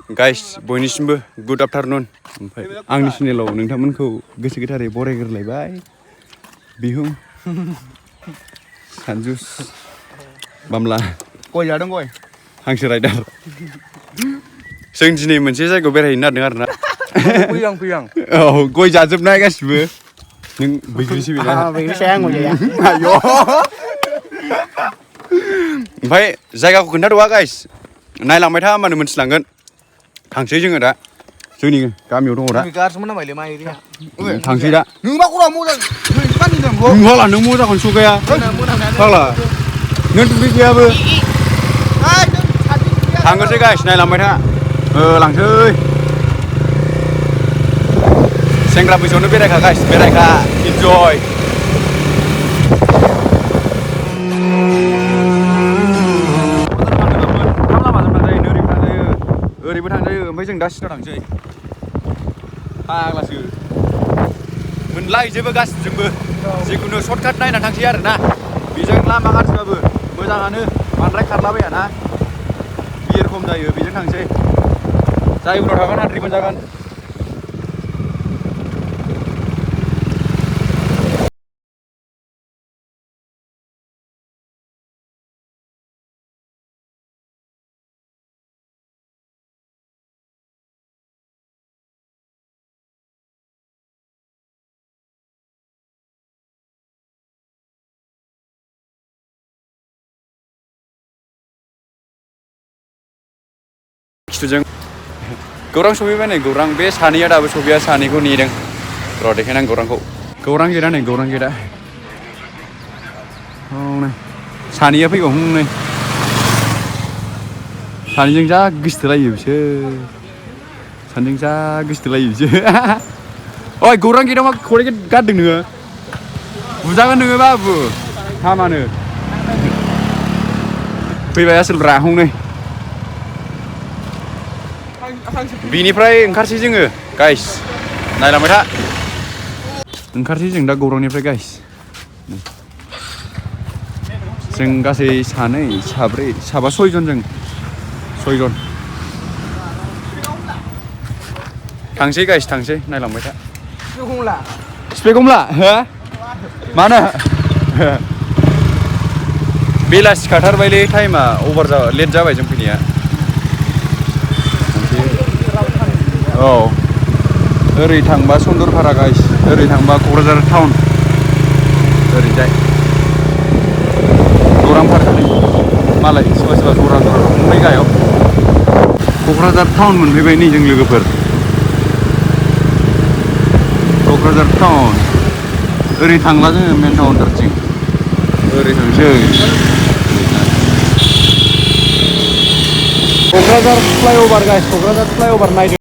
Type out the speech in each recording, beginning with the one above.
guys बयनिसिमबो good afternoon ओमफ्राय आंनि चेनेलाव नोंथांमोनखौ गोसो गोथारै बरायग्रोलायबाय बिहुं सानजुस बामला गय जादों गय हांसो राइडार जों दिनै मोनसे जायगायाव बेरायहैनो नागिरदों आरोना फैयां औ गय जाजोबनाय गासिबो नों बैग्रिसो बेना बैग्रिसाया आं गय जाया आय' ओमफ्राय जायगाखौ खोन्थाद'वा गाइस नायलांबाय था होमबानो मोनथिलांगोन थांसै जोङो दा जोंनि गामियाव दङ दा थांसै दा नोंहाला नों मोजांखौनो सौगाया फाग्ला नों दुगैखायाबो थांगोनसै गाइस नायलांबाय था लांसै सेंग्रा बैसोआवनो बेरायखा गाइस बेरायखा इन्जय ओरैबो थांजायो ओमफ्राय जों दा सिदा थांसै फाग्लासो मोनलायजोबो गासिबजोंबो जिखुनु सर्टकाट नायना थांसै आरोना बेजों लामा गाज्रिबाबो मोजाङानो बांद्राय खारलाबायाना बिर खम जायो बेजों थांसै जाय उनाव थागोन हाद्रि मोनजागोन खिथुजों गौरां सफैबाय नै गौरां बे सानैया दाबो सफैया सानैखौ नेदों र' देखायनां गौरांखौ गौरां गेटआ नै गौरां गेटआ औ नै सानैया फैगौ नै सानैजों जा गोसोथोलायो बिसोर सानैजों जा गोसोथोलायो बिसोर ओइ गौरां गेटआव मा खौरां गेट गारदों नोङो बुजागोन नोङो बाबु हामानो फैबाय आसोलफ्रा हनै बिनिफ्राय ओंखारसै जोङो गाइस नायलांबाय था ओंखारसै जों दा गौरांनिफ्राय गाइस जों गासै सानै साब्रै साबा सयजन जों सयजन थांसै गाइस थांसै नायलांबाय था सिफेगमला हो मानो बेलासि खाथारबायलै टाइमा अभार जाबाय लेट जाबाय जों फैनाया औ ओरै थांबा सन्दरपारा गाइस ओरै थांबा क'क्राझार टाउन ओरैजाय गौरां पार्कनि मालाय सोरबा सोरबा जरा जरा थांबाय गायाव क'क्राझार टाउन मोनफैबाय नै जों लोगोफोर क'क्राझार टाउन ओरै थांला जोङो मेन टाउनथारथिं ओरै थांसै Kokrajhar flyover guys Kokrajhar flyover नायदों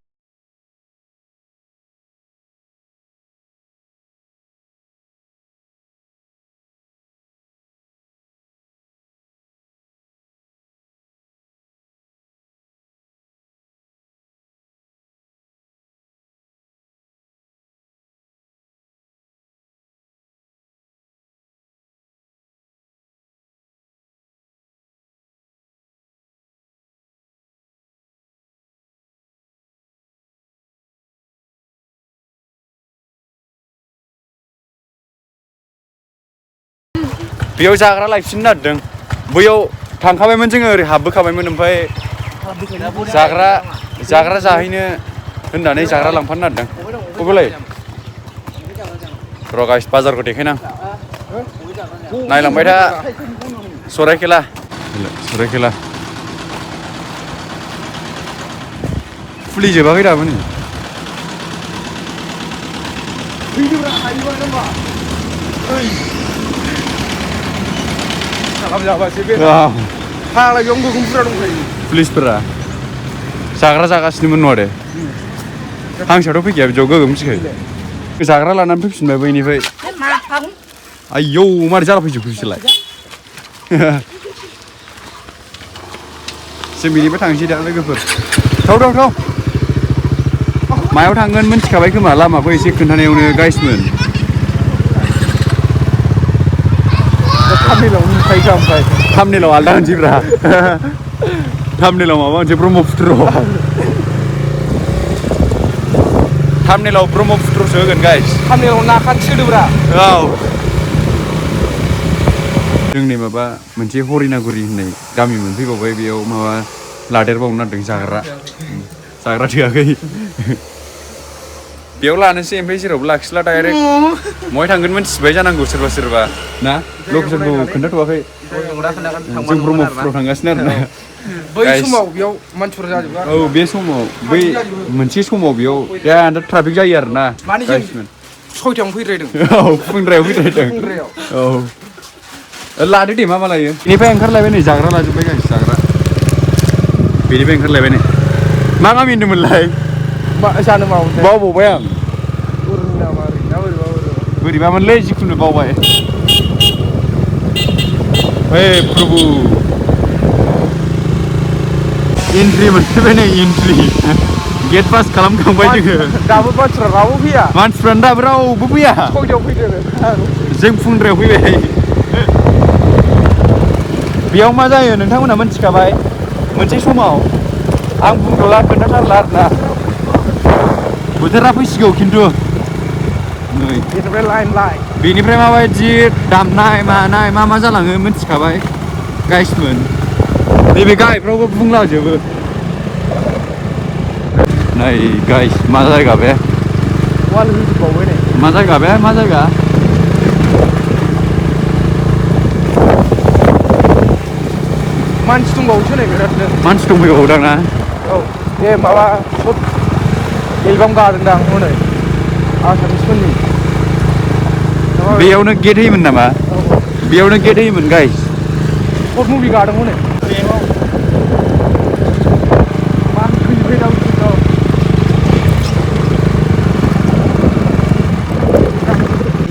बेयाव जाग्रा लायफिननो नागिरदों बैयाव थांखाबायमोन जोङो ओरै हाबबोखाबायमोन ओमफ्राय जाग्रा जाहैनो होननानै जाग्रा लांफानो नागिरदों बबेलाय र' गाइस बाजारखौ देखायनां नायलांबाय था सराइखेला खुलिजोबाखै दाबो नै पुलिसफोरा जाग्रा जागासिनोमोन नङा दे हांसोआथ' फैखाया बिदियाव गोगोम मिथिखायो जाग्रा लानानै फैफिनबाय बैनिफ्राय आयौ मारै जाला फैजोबखो बिसोरलाय जों बिनिफ्राय थांसै दा लोगोफोर थाव मायाव थांगोन मिन्थिखाबाय खोमा लामाखौ एसे खोन्थानायावनो गाइसमोन थामनेलाव आलदा होनसैब्रा थामनेलाव माबा मोनसे ब्रह्मपुत्र थामनेलाव ब्रह्मपुत्रसो होगोन गाइस थामनेलाव ना खाथि होदोब्रा औ जोंनि माबा मोनसे हरिनागुरि होननाय गामि मोनफैबावबाय बेयाव माबा लादेरबावनो नागिरदों जाग्रा थोआखै बेयाव लानोसै ओमफ्राय जेरावबो लाखिला डाइरेक्ट महाय थांगोन मिथिबाय जानांगौ सोरबा ना लकेसनखौ खोन्थाथ'वाखै जों ब्रह्मपुत्रआव थांगासिनो आरोना बै समाव बेयाव मानसिफोर जाजोबो औ बे समाव बै मोनसे समाव बेयाव बिराद ट्राफिक जायो आरोना माने जों 6टायावनो फैद्रायदों औ फुंद्रायाव फैद्रायदों औ लादो दे मा लायो बेनिफ्राय ओंखारलायबाय नै जाग्रा लाजोब्बाय गाइस जाग्रा बेनिफ्राय ओंखारलायबाय नै मा गामि होनदोंमोनलाय जानो मावो बावबावबाय आं बोरैबामोनलै जिखुनु बावबाय हे प्रभु एन्ट्रि मोनफैबाय नै एन्ट्रि गेट पास खालामखांबाय जोङो दाबो मानसिफ्रा रावबो फैया मानसिफ्रानो दाबो रावबो फैया 6टायाव फैदों जों फुंद्रायाव फैबाय बेयाव मा जायो नोंथांमोना मिथिखाबाय मोनसे समाव आं बुंथ'ला खोन्थाथारला आरोना बोथोरा फैसिगौ खिन्थु नै बेनिफ्राय माबायदि दामनाय मानाय मा जालाङो मिथिखाबाय गाइसमोन नैबे गाहायफ्रावबो बुंलाजोबो नै गाइस मा जायगा बे मा जायगा बे मा जायगा मानसि दंबावोसो नै बिरादनो मानसि दंफैबावोदां ना औ बे माबा सब एलबाम गादोंदां हनै आसामिसफोरनि बेयावनो गेट होयोमोन नामा बेयावनो गेट होयोमोन गाइस सर्ट मुभि गादोंमोन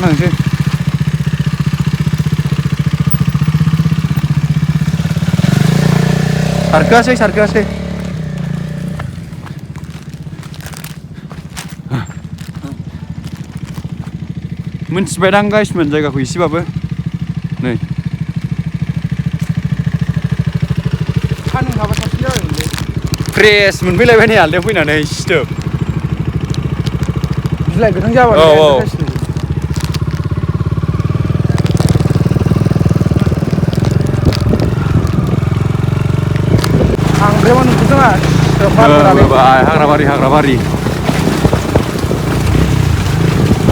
थांसै सारखोआसै मिन्थिबायदां गाइसमोन जायगाखौ एसेबाबो नै सान्दुं थाबा साबसिन जागोनलै फ्रेस मोनफैलायबाय नै आलदायाव फैनानै सिथोब बिलाइ गोथां जाबाय हाग्रामा नुदों हाग्राबारि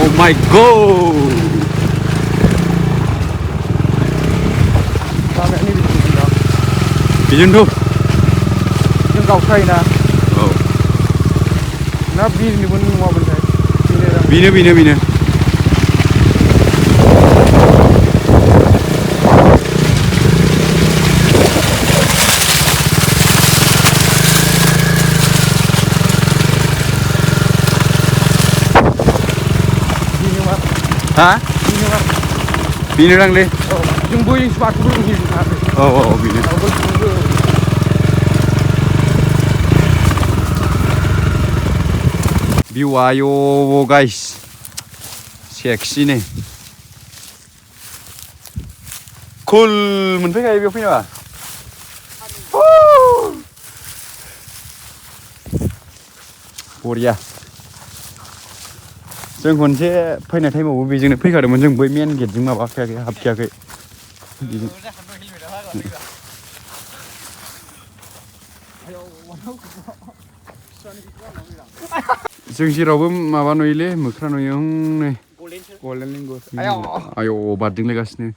Oh my god बिजोंथ' जों गावखायोना औ ना बिरनोबो नङामोनथाय बेनो हा बेनो दांलै जों बैजोंसो बारखौबो औ बेनो भिउआ आयौ गाइस सेक्सि नै कुल मोनफैखायो बेयाव फैनाङा बरिया जों खनसे फैनाय टाइमावबो बेजोंनो फैखादोंमोन जों बै मेन गेटजों माबाखायाखै हाबखायाखै जों जेरावबो माबा नुयोलै मोख्रा नुयो नै गल्डेन लेंगुर आयौ बारदिंलायगासिनो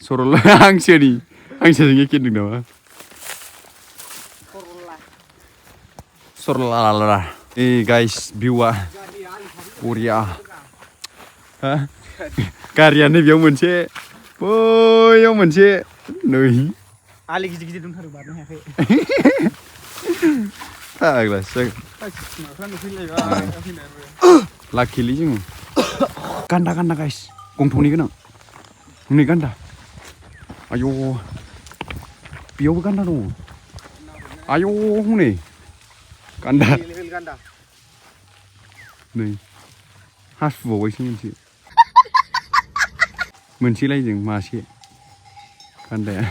सरला हांसोजों एखे होनदों नामा सरला ए गाइस भिउआ बरिया गारिया नैबेयाव मोनसे बैयाव मोनसे नै आलि गिदिर दंथारो बारनो हायाखै फाग्लासो लाखिलै जोङो गान्दा गाइस गंथंनि गोनां नै गान्दा आयौ बेयावबो गान्दा दङ आयौ हनै गान्दा नै हासुबावबायसो मोनसेलायजों मासे गान्दाया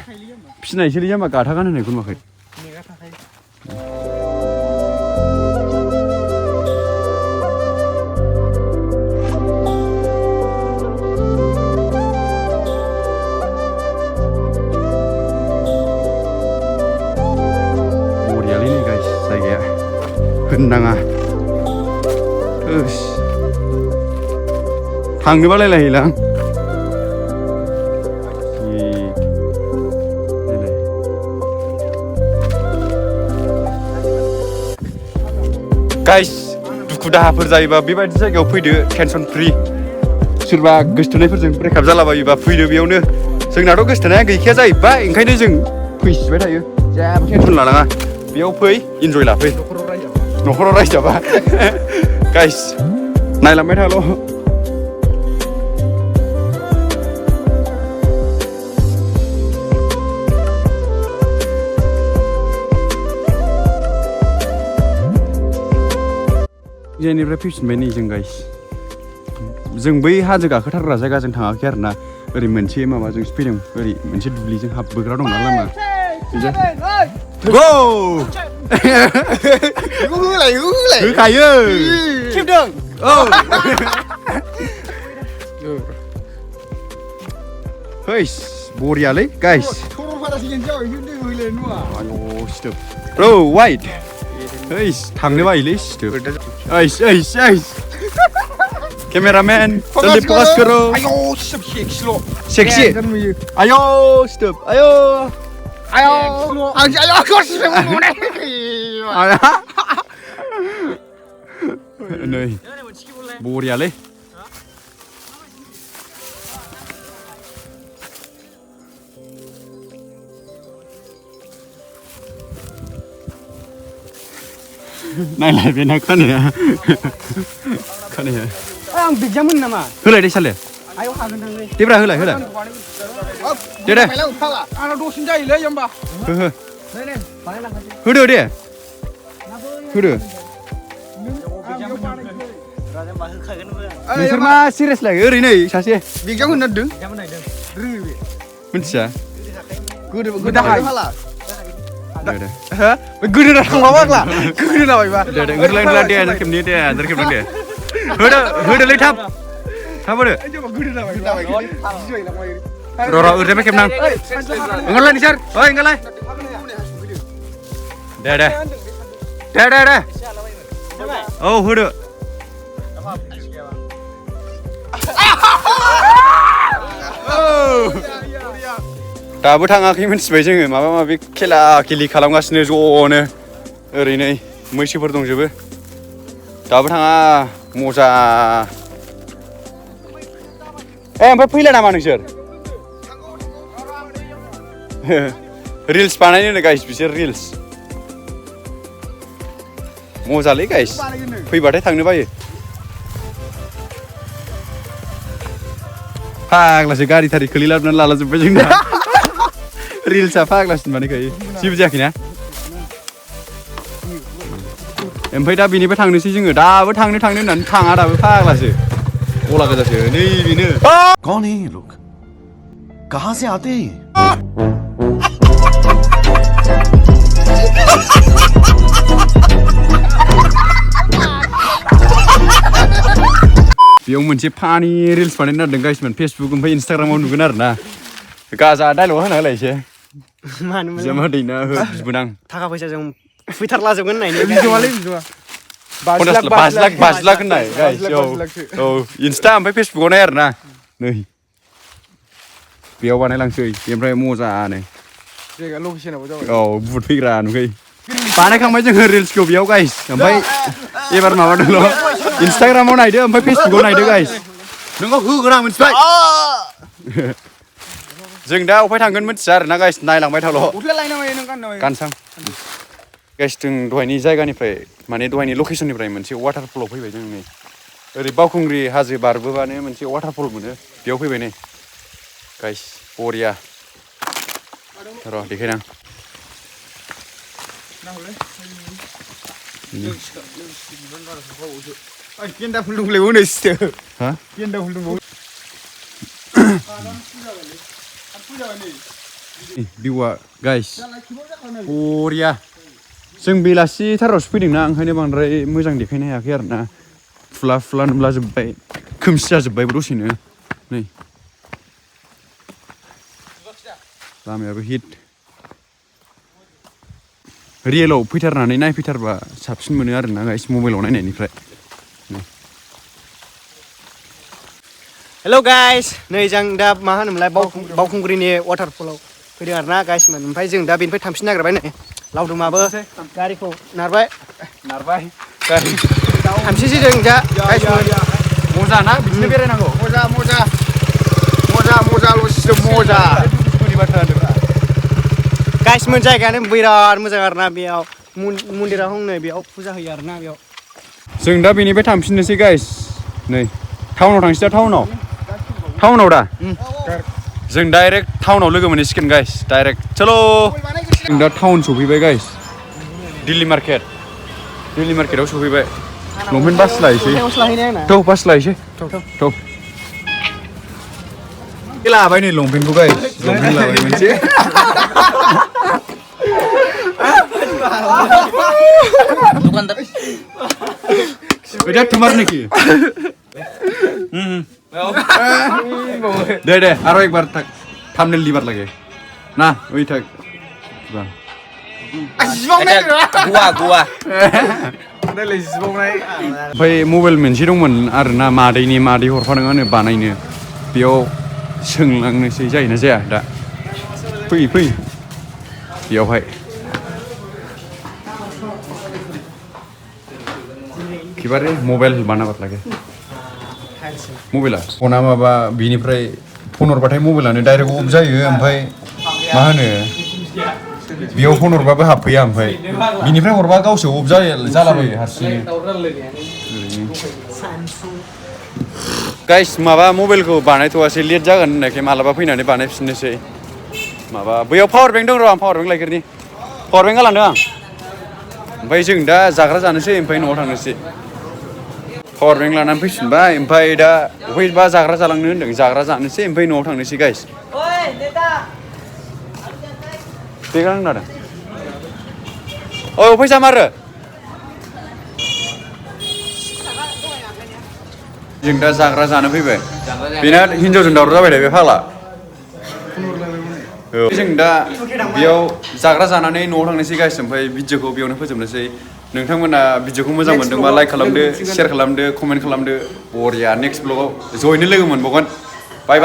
फिसिनायसोलै जाम्बा गाथा गान होनायखौ नुवाखै होननाङा थांनो बालायलायोलां गाइस दुखु दाहाफोर जायोबा बेबायदि जायगायाव फैदो टेनसन फ्रि सोरबा गोसथोनायफोरजों ब्रेकआप जालाबायोबा फैदो बेयावनो जोंनाथ' गोसथोनाया गैखाया जाहैबाय ओंखायनो जों फैसिबाय थायो जेबो टेनसन लानाङा बेयाव फै इन्जय लाफै न'खराव रायजाबा गाइस नायलांबाय थाल' जेनिफ्राय फैफिनबाय नै जों गाइस जों बै हाजो गाखोथारग्रा जायगाजों थाङाखै आरो ना ओरै मोनसे माबाजोंसो फैदों ओरै मोनसे दुब्लिजों हाबबोग्रा दं ना लामा होखायो खेबदों औ हैस बरियालै गाइस औ वाइट हैस थांनो बायोलै सिथोब ऐस ऐस ऐस कैमरामैन जल्दी फोकस करो आयो सेक्सिल' सेक्सी आयो स्टॉप आयो आयो आयो गासिबो मोननाय नै बरियालै नायलाय बेना खानाया आं बिगजामोन नामा होलाय दे साले आयौ हागोन थांलै देब्रा होलाय दे आंना दसेनो जायोलै होमबा हो नै बानायलांखासै होदो दे होदो नोंसोर मा सिरियास लायो ओरैनो सासे बिगजाम होनना दों मिथिया गोदाहाय दे हो गोदोना थांबा बाग्ला गोदोना बायबा दे ओंखारलां दे खेबनि दे खेबलां दे होदोलै थाब होदो गोदोना बायबा र' ओरैनो खेबनां ओंखारलाय नोंसोर ओइ ओंखारलाय दे औ होदो दाबो थाङाखै मिथिबाय जोङो माबा माबि खेला खेलि खालामगासिनो ज'नो ओरैनो मैसोफोर दंजोबो दाबो थाङा मजा ओमफ्राय फैला नामा नोंसोर रिल्स बानायनो गाइस बिसोर रिल्स मजालै गाइस फैबाथाय थांनो बायो फाग्लासो गारि थारि खोलैलाबनानै लालाजोब्बाय जोंना रिल्सआ फाग्लासिन बानायखायो जेबो जायाखैना ओमफ्राय दा बेनिफ्राय थांनोसै जोङो दाबो थांनो होननानै थाङा दाबो फाग्लासो गला गोजासो नै बेनो कौन है ये लोग कहां से आते हैं बेयाव मोनसे फानि रिल्स बानायनो नागिरदों गाइसमोन फेसबुक ओमफ्राय इन्सटाग्रामाव नुगोन आरो ना गाजा डाइलग होना होलाय एसे बिजामा दैना बिबोनां थाखा फैसा जों फैथारलाजोबगोन होननायनि बिजोमालै बिजोमा 5 लाख होननाय गाइस औ इन्सटा ओमफ्राय फेसबुकाव नाय आरो ना नै बेयाव बानायलांसै ओमफ्राय मोजानो जायगा लकेसनाबो जाबाय औ बुट फैग्रा नुखै बानायखांबाय जोङो रिल्सखौ बेयाव गाइस ओमफ्राय एबार माबादोंल' इन्सटाग्रामाव नायदो ओमफ्राय फेसबुकाव नायदो गाइस नोंखौ होगोन आं मिथिबाय जों दा अफाय थांगोन मिथिया आरो ना गाइस नायलांबाय थाल' गानसां गाइस जों दहायनि जायगानिफ्राय माने दहायनि लकेसननिफ्राय मोनसे वाटारफलाव फैबाय जों नै ओरै बावखुंग्रि हाजो बारबोबानो मोनसे वाटारफल मोनो बेयाव फैबाय नै गाइस बरिया र' देखायनां गेन्दा फुल दंलायबावो नै सिथो हा गेन्दा फुल दंबावो भिउआ गाइस बरिया जों बेलासिथारावसो फैदोंना ओंखायनो बांद्राय मोजां देखायनो हायाखै आरो ना फुला नुलाजोब्बाय खोमसि जाजोब्बाय दसेनो नै लामायाबो हिट रियेलाव फैथारनानै नायफैथारबा साबसिन मोनो आरोना गाइस मबाइलाव नायनायनिफ्राय हेल' गाइस नै जों दा मा होनोमोनलाय बावखुंग्रिनि वाटारफलाव फैदों आरोना गाइसमोन ओमफ्राय जों दा बेनिफ्राय थांफिन नागिरबाय नै लावदुमाबो गारिखौ नारबाय थांफिनसै जों दा गाइसमोन मजा ना बिदिनो बेरायनांगौ मजाल'सो मजा गाइसमोन जायगायानो बिराद मोजां आरोना बेयाव मन्दिरा हंनै बेयाव फुजा होयो आरोना बेयाव जों दा बेनिफ्राय थांफिननोसै गाइस नै टाउनाव थांसै दा टाउनाव दा जों डाइरेक्ट टाउनाव लोगो मोनहैसिगोन गाइस डाइरेक्ट चलो जों दा टाउन सफैबाय गाइस दिल्ली मार्केटाव सफैबाय लंपेन्ट बास लायसै बास लायसै लाबाय नै लंपेन्टखौ गाइस लंपेन्ट लाबाय मोनसे बेटा तुम्हारे की दे आरो एक बार थाम्बनेल लिबार लगे ना वही तक गुवा ओमफ्राय मबाइल मोनसे दंमोन आरोना मादै हरफादों आंनो बानायनो बेयाव सोंलांनोसै जायोना जाया दा फै बेयावहाय किबारे मबाइल बानाबाद लागे मबाइला फना माबा बिनिफ्राय फन हरबाथाय मबाइलानो डाइरेक्ट अफ जायो ओमफ्राय मा होनो बेयाव फन हरबाबो हाबफैया ओमफ्राय बिनिफ्राय हरबा गावसो अफ जालाबायो हारसिंनो गाइस माबा मबाइलखौ बानायथ'वासै लेट जागोन होननायखाय मालाबा फैनानै बानायफिननोसै माबा बैयाव पावार बेंक दं र' आं पावार बेंक लायग्रोनि पावार बेंकआ लांदों आं ओमफ्राय जों दा जाग्रा जानोसै ओमफ्राय न'आव थांनोसै पावार बेंक लानानै फैफिनबाय ओमफ्राय दा बबेबा जाग्रा जालांनो होन्दों जाग्रा जानोसै ओमफ्राय न'आव थांनोसै गाइस बेगा खोनादों औ फैसा मारो जों दा जाग्रा जानो फैबाय बेना हिनजावजों दावराव जाबाय बे फाग्ला जों दा बेयाव जाग्रा जानानै न'आव थांनोसै गाइस ओमफ्राय भिडिअखौ बेयावनो फोजोबनोसै नोंथांमोना भिडिअखौ मोजां मोनदोंबा लाइक खालामदो शेयार खालामदो कमेन्ट खालामदो बरिया नेक्स्ट ब्लगाव जयैनो लोगो मोनबावगोन बाय